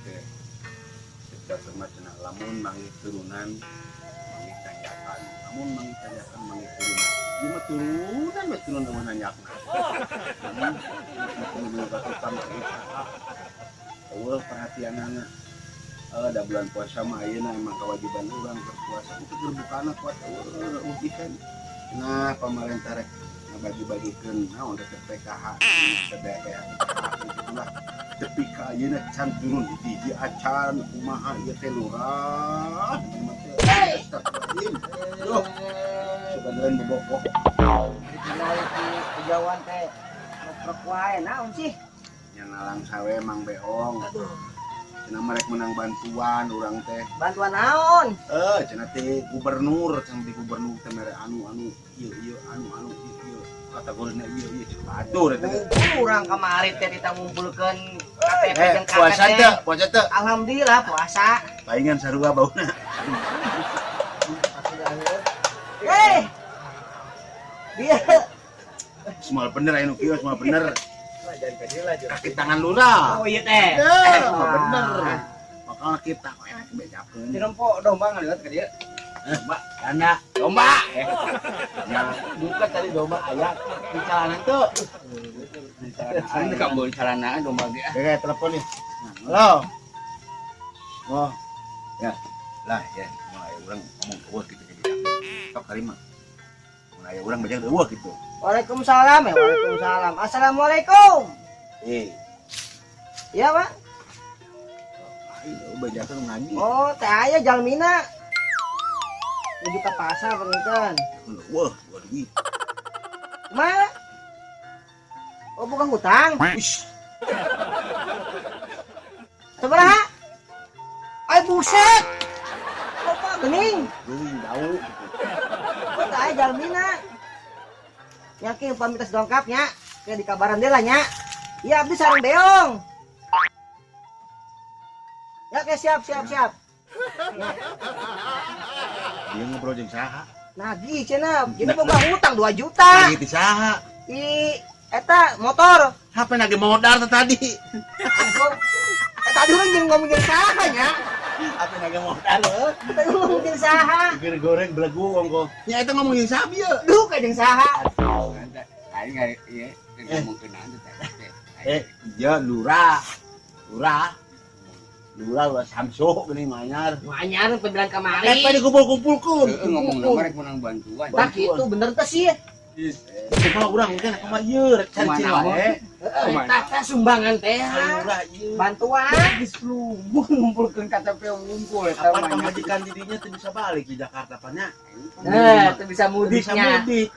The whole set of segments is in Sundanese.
Teh. Cek mah cenah lamun manggih turunan manggih tanjakan. Lamun manggih tanjakan manggih turunan. Ieu mah turunan we turun mah nanjakna. Kudu ka tukang saha. Eueuh perhatianana. Da bulan puasa mah ayeuna emang kewajiban urang berpuasa untuk berbukana kuat eueuh ujikan. Nah, pamarentah rek ngabagi-bagikeun naon teh PKH, PBB gitu lah. Tepi ka ayeuna can turun hiji acan kumaha ieu teh lurah. Astagfirullahaladzim. Duh. Sebenarnya bobokoh. Di kejauhan teh ngoprok wae naon sih? Nya nalang sawe Mang Beong. Cenah merek menang bantuan urang teh. Bantuan naon? Cenah teh gubernur, cenah di gubernur teh mere anu-anu ieu ieu anu-anu ieu ieu kategorina ieu ieu cek batur eta teh. Urang kamari teh kita ngumpulkeun KTP jeung KK. Puasa teh, puasa teh. Alhamdulillah puasa. Palingan sarua bauna. Dia semua bener aya nu kieu semua bener. Kaki tangan lurah. Oh iya teh. Semua bener. Makanya kita kok enak bejakeun. Dirempo domba ngaliwat ka dieu. Domba, dana, domba. Ya, buka tadi domba aya di calanan tuh. Di calanan. Ini kamu di calanan domba ge. Oke, telepon nih. Halo. Oh. Ya. Lah ya, mulai urang ngomong eueuh gitu jadi. Tok tarima. Mulai urang bejak eueuh gitu. Waalaikumsalam ya, waalaikumsalam. Assalamualaikum. Iya, Pak. Ayo bejakeun ngaji. Oh, teh aya jalmina. Menuju ke pasar pengiten. Wah, dua duit. Kumaha? Oh, bukan hutang. Uish. Sabaraha? Ay, buset. Oh, Pak, gening. Gening bau. Oh, teh aya jalmina. Yakin pamitas dongkapnya. Kayak di kabaran dia lah nya. Iya, abdi sareng beong. Ya, oke, siap, siap, siap. Ya. Dia ngobrol jeung saha? Nagih cenah. Jadi boga hutang 2 juta. Nagih ti saha? I eta motor. Apa nagih modal teh tadi? Tadi urang jeung ngomong jeung saha nya? Apa nagih modal heuh? Tadi ngomong jeung saha? Geur goreng belegu ongko. Nya eta ngomong jeung saha bieu? Duh, ka jeung saha? Aing ieu ngomongkeun naon teh. Iya lurah. Lurah. Lurah lurah Samsu geuning manyar. Manyar pembilang kamari. Eta dikumpul-kumpulkeun. Heeh, ngomong nomor rek menang bantuan. Tah kitu bener teh sih. Kumaha urang mungkin kumaha ieu rek cari wae. Heeh, tah sumbangan teh. Lurah ieu. Bantuan. Geus lumbung ngumpulkeun KTP wungkul eta mah. Pamajikan didinya teu bisa balik di Jakarta pan nya. Heh, teu bisa mudiknya. Bisa mudik.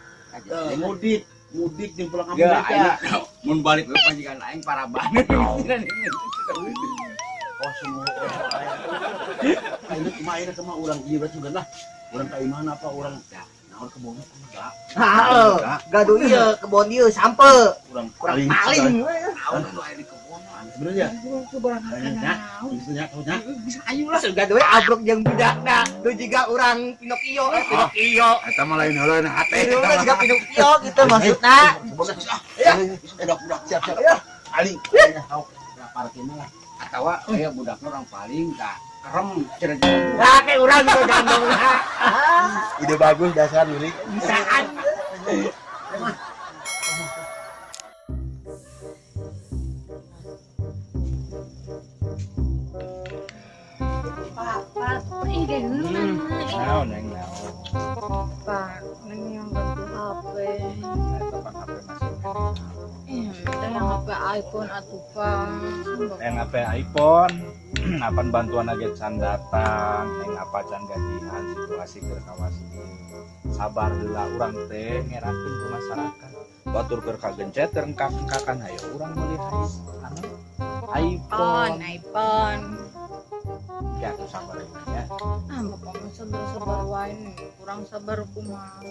Mudik, mudik jeung pulang kampung ya. Mun balik ke pamajikan aing paraban. Oh semua ini kumaha ayeuna kumaha urang ieu berarti lah. Urang ka imahna apa urang naon kebon enggak. Heeh. Gaduh ieu kebon ieu sampe. Urang paling. Naon nu aya di kebon. Sebenarnya naon. Bisa ayu lah. Gaduh abruk jeung budakna. Duh jiga urang Pinocchio, Pinocchio. Eta mah lain heula hate. Eta mah jiga Pinocchio gitu maksudna. Ya. Budak-budak siap-siap. Aling. Parkirna lah. Atawa aya budakna urang paling tah kerem cenah. Lah kayak urang gitu gandongna. Ide bagus dasar Yuri. Bisaan. Pak, Pak, ini dulu Naon neng naon. Pak, neng yang bantu HP. Kapan HP masih? Yang HP iPhone atuh Pak. Yang HP iPhone, apan bantuan aja can datang, neng apa can gajian situasi keur kawas. Sabar heula urang teh ngerakeun ke masyarakat. Batur keur kagencet rengkak-rengkakan hayo urang meuli anu iPhone. iPhone. Ya tuh sabar ya. Ah, bapak mah sabar-sabar wae nih. Kurang sabar kumaha.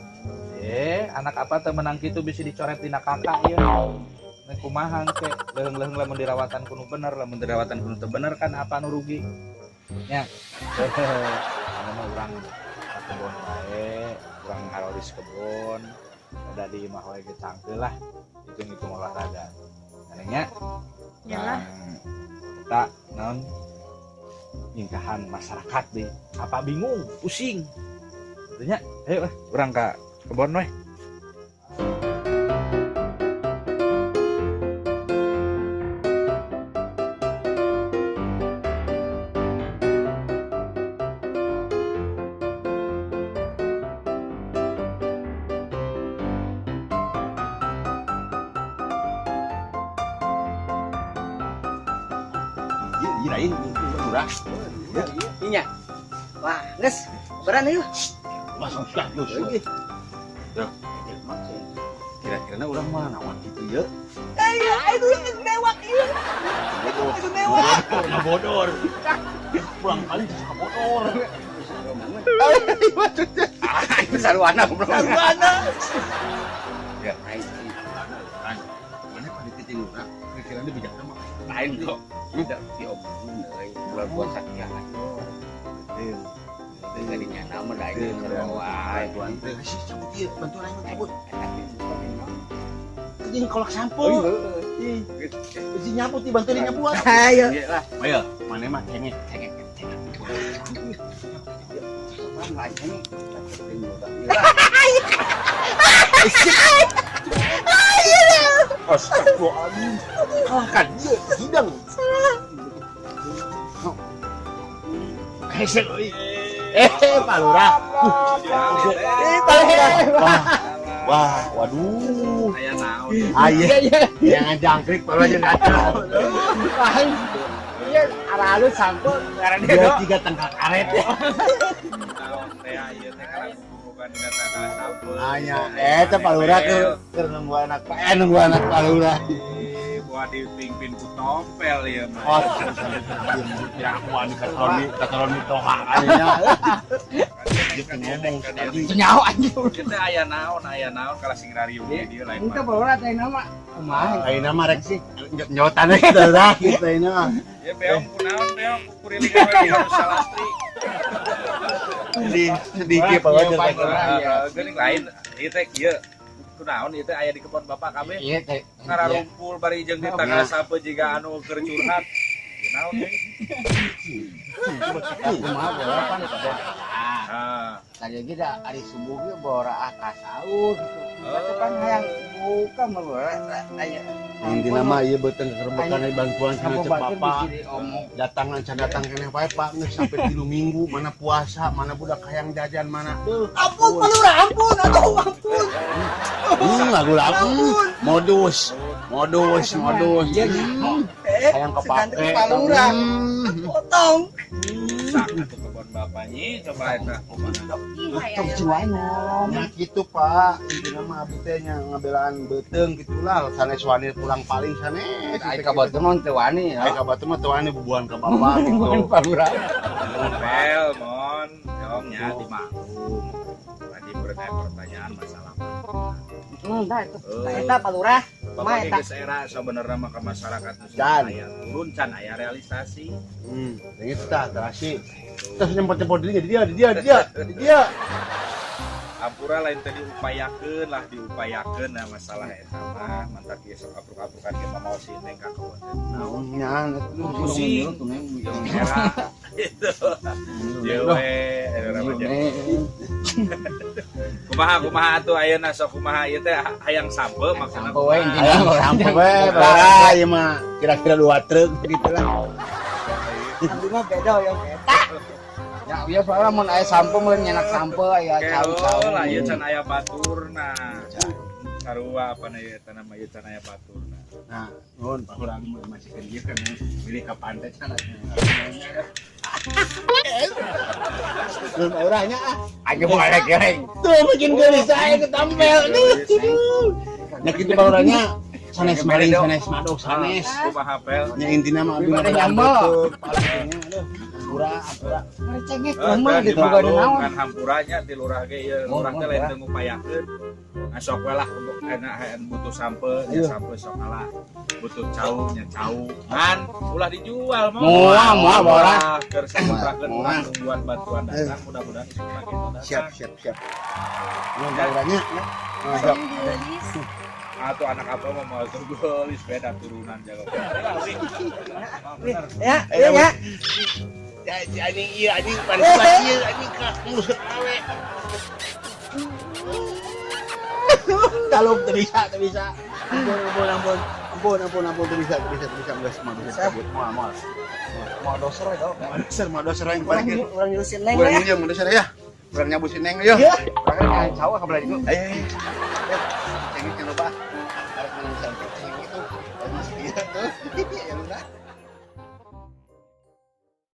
Anak apa teh menang kitu bisa dicoret dina kakak ieu. Nek kumaha ke leuheung-leuheung lamun dirawatan kudu bener, lamun dirawatan kudu teu bener kan apa nu rugi. Nya. Anu mah urang ka kebon wae, urang ngaroris kebon. Ada di imah wae ge cangkeul lah. Hitung-hitung olahraga. Nya. Yalah. Eta naon? Nyingkahan masyarakat deh. Apa bingung, pusing. Nya, ayo lah, urang ka kebon weh. Iya, lain murah. Iya. Wah, geus, beran yuk. Masuk suka geus. Kira-kira urang mah naon kitu ye? Ayo, itu mewah ieu. Itu mewah. Bodor. Pulang kali suka bodor. Ah, itu sarwana bro. Sarwana. Ya, lain. Mana pada titik urang? Kira-kira bijak mah. Lain kok. Tidak diomongin euy. Bulan puasa kieu. Tadinya nama lain sarua. Sih cabut ieu, bantuan aing cabut. Anjing kolak sampo. Ih, si nyabut nih bantuin nyabuan. Ayo. Ayo, mana mah cengek, cengek, cengek. Astagfirullahaladzim. Kalahkan dia, hidang. Hese euy. Pak Lurah. Pak Lurah. Wah, waduh. Aya naon. Aya. Jangan jangkrik Pak Lurah jeung kacau. Lain. Iya, arah halus sampo karena dia Dia tiga tangkal karet ya. Naon teh ieu teh kalagurukan dina tangkal sampeu. Aya, eta Pak Lurah keur nunggu anak Pak, nunggu anak Pak Lurah. Buat dipimpin ku tompel ya mah. Oh, ya aku anu kataloni toha anya. Dia ngomong tadi. Nyawa anjing. Kita aya naon kalah sing rariung di dieu lain. Itu Pak Lurah teh nama kumaha? Ayeuna mah rek sih nyotan we kita lah gitu ayeuna mah. Ya beong kunaon beong kuriling we di salastri. Sedih sedih kieu Pak Lurah. Geuning lain ieu teh kieu. Kunaon ieu teh aya di kebon bapak kabeh. Iya teh. Ngararumpul bari jeung di tanggal sape jiga anu keur curhat. Kunaon deui? Kumaha bola pan kabeh. Ah. Tadi ge da ari subuh ge bora ka sahur gitu. Berarti kan hayang buka mah bora aya. Intina mah ieu beuteung kerebekan bantuan cenah cek bapak. Datang can datang keneh wae Pak geus sampai 3 minggu mana puasa, mana budak hayang jajan mana. Ampun Pak Lurah, ampun, aduh ampun. Lagu-lagu modus. Modus, modus. Hayang kepake. Pak Lurah. Potong. Sak atuh kebon bapak nyi coba eta. Ya gitu Pak, intina mah abdi teh nya ngabelaan beuteung gitulah, sanes wani pulang paling sanes. Ai ka batur mah teu wani. Ai ka batur mah teu wani bubuhan ka bapak gitu. Bubuhan Pak Lurah. Pel mon, jong nya dimaklum. Tadi pertanyaan masalah. Tah itu. Eta Pak Lurah. Bapak geus era sabenerna mah ka masyarakat nu aya turun can aya realisasi. Geus tah terasi. Terus nyempot-nyempot diri jadi dia. Ampura lain tadi upayakeun lah diupayakeun nah masalah eta mah mantak ieu sok apruk-aprukan ge mamaos si neng ka kebon. Naon nya pusing jeung era gitu. Ieu we era remaja. Kumaha kumaha atuh ayeuna sok kumaha ieu teh hayang sampe maksudna. Sampe we intina sampe we bah ieu mah kira-kira 2 truk gitu lah. Abdi mah beda yang eta. Ya ieu soalnya mun aya sampe mun nyenak sampe aya cau-cau. Lah ieu can aya baturna. Sarua apa na ieu eta nama ieu can aya baturna. Nah, nuhun Pak Lurah mun masikeun ieu kan milih ka pantai can. Nuhun Pak Lurah nya ah. Aing mau arek gereng. Tuh bikin geulis aing ketampel. Nya kitu Pak Lurah nya. Sanes maling, sanes madog, sanes. Kumaha pel? Nya intina mah abdi mah nyambel. Hampura, hampura. Cengek kumaha gitu gak ada naon. Kan hampuranya di lurah ge ieu, lurah teh lain teu ngupayakeun. Sok we lah enak butuh sampe, nya sampe sok kalah. Butuh cau, nya cau. Ngan ulah dijual mah. Moal, moal bola. Keur sakontrakeun urang nungguan bantuan datang, mudah-mudahan isuk lagi datang. Siap, siap, siap. Nuhun Pak Lurahnya. Siap. Atau anak apa mau gelis beda turunan jago. Ya, ya. Ya, si anjing ieu anjing pan ieu anjing ka nguruskeun awewe. Taluk teu bisa, teu bisa. Ampun, ampun, ampun. Ampun, ampun, ampun, teu bisa, teu bisa, teu bisa. Geus moal bisa cabut. Moal, moal. Mau doser ya, dok. Moal doser, moal doser yang paling. Urang nyurusin Neng Urang ya. ieu moal doser ya. Urang nyabu si Neng yo. Iya. Urang kan sawah ka belah ditu. Ayo, ayo. Ayo. Cengek yang loba. Arek menang sampai.